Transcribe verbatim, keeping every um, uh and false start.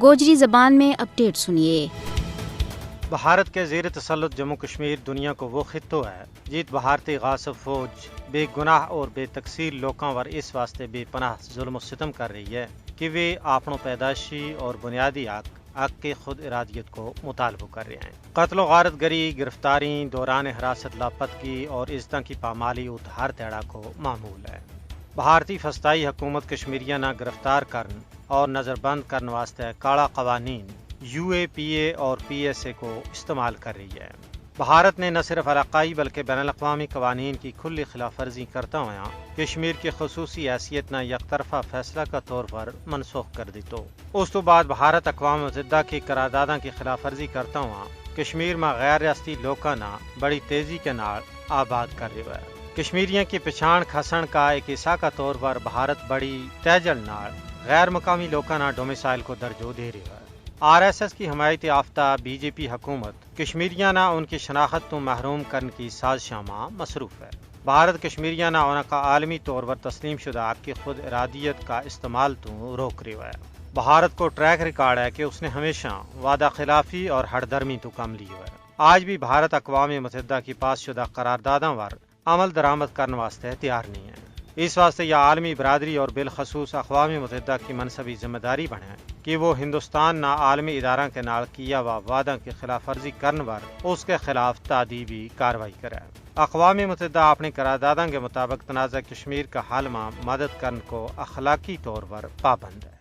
گوجری زبان میں اپڈیٹ سنیے۔ بھارت کے زیر تسلط جموں کشمیر دنیا کو وہ خطو ہے جیت بھارتی غاصب فوج بے گناہ اور بے تقصیر لوکاں ور اس واسطے بے پناہ ظلم و ستم کر رہی ہے کہ ویہ آپنو پیدائشی اور بنیادی حق حق کے خود ارادیت کو مطالبو کر رہیا ہیں۔ قتل و غارت گری، گرفتاری، دوران حراست لاپتگی اور عزتاں کی پامالی ات ہر تیڑا کو معمول ہے۔ بھارتی فستائی حکومت کشمیریاں نا گرفتار کرن اور نظر بند کرن واسطے کاڑا قوانین یو اے پی اے اور پی ایس اے کو استعمال کر رہی ہے۔ بھارت نے نہ صرف علاقائی بلکہ بین الاقوامی قوانین کی کھلی خلاف ورزی کرتا ہویا کشمیر کی خصوصی حیثیت نا یک طرفہ فیصلہ کا طور پر منسوخ کر دیتو۔ اس تو بعد بھارت اقوام متحدہ کی قرارداداں کی خلاف ورزی کرتا ہوا کشمیر ما غیر ریاستی لوکاں نا بڑی تیزی کے نال آباد کر رہیو ہے۔ کشمیریاں کی پچھان کھسن کا ایک حصہ کا طور پر بھارت بڑی تیجل نال غیر مقامی لوکاں نا ڈومیسائل کو درجو دے رہیو ہے۔ آر ایس ایس کی حمایت یافتہ بی جے پی حکومت کشمیریاں نا ان کی شناخت تو محروم کرن کی سازشاں ما مصروف ہے۔ بھارت کشمیریاں نا انہاں کا عالمی طور پر تسلیم شدہ حق کی خود ارادیت کا استعمال تو روک رہیو ہے۔ بھارت کو ٹریک ریکارڈ ہے کہ اس نے ہمیشہ وعدہ خلافی اور ہڑ درمی تو کم لیو ہے۔ آج بھی بھارت اقوام متحدہ کی پاس شدہ قرارداداں ور عمل درآمد کرن واسطے تیار نہیں ہے۔ اس واسطے یا عالمی برادری اور بالخصوص اقوام متحدہ کی منصبی ذمہ داری بنے کہ وہ ہندوستان نا عالمی اداراں کے نال کیا ہوا وعداں کی خلاف ورزی کرن ور اس کے خلاف تادیبی کاروائی کرے۔ اقوام متحدہ اپنی قرارداداں کے مطابق تنازعہ کشمیر کا حل ما مدد کرن کو اخلاقی طور پر پابند ہے۔